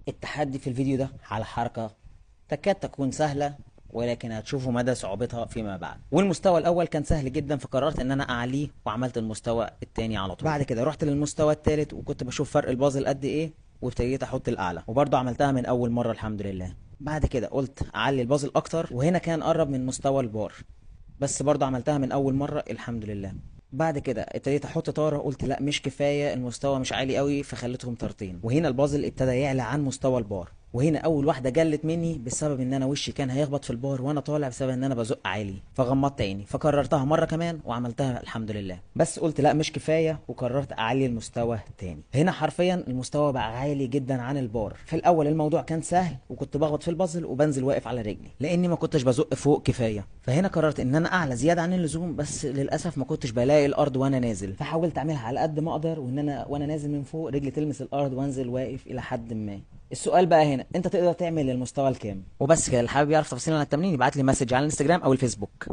التحدي في الفيديو ده على حركة تكاد تكون سهلة، ولكن هتشوفوا مدى صعوبتها فيما بعد. والمستوى الاول كان سهل جدا، فقررت ان انا اعليه وعملت المستوى الثاني على طول. بعد كده رحت للمستوى الثالث وكنت بشوف فرق البازل قد ايه، وابتديت احط الاعلى، وبرضه عملتها من اول مرة الحمد لله. بعد كده قلت اعلي البازل اكتر، وهنا كان قرب من مستوى البار، بس برضه عملتها من اول مرة الحمد لله. بعد كده ابتديت احط طاره، قلت لا مش كفاية، المستوى مش عالي قوي، فخليتهم طارتين. وهنا البازل ابتدى يعلى عن مستوى البار، وهنا اول واحدة جلت مني بسبب ان انا وشي كان هيخبط في البار وانا طالع، بسبب ان انا بزق عالي، فغمضت عيني. فكررتها مرة كمان وعملتها الحمد لله، بس قلت لا مش كفاية، وقررت اعلي المستوى تاني. هنا حرفيا المستوى بقى عالي جدا عن البار. في الاول الموضوع كان سهل، وكنت بخبط في البازل وبنزل واقف على رجلي لاني ما كنتش بزق فوق كفاية. فهنا قررت ان انا اعلى زيادة عن اللزوم، بس للاسف ما كنتش بلاقي الارض وانا نازل، فحاولت اعملها على قد ما اقدر، وان انا وانا نازل من فوق رجلي تلمس الارض وانزل واقف الى حد ما. السؤال بقى هنا، انت تقدر تعمل المستوى الكام؟ وبس كده. اللي حابب يعرف تفاصيل عن التمرين يبعت لي message على الانستجرام او الفيسبوك.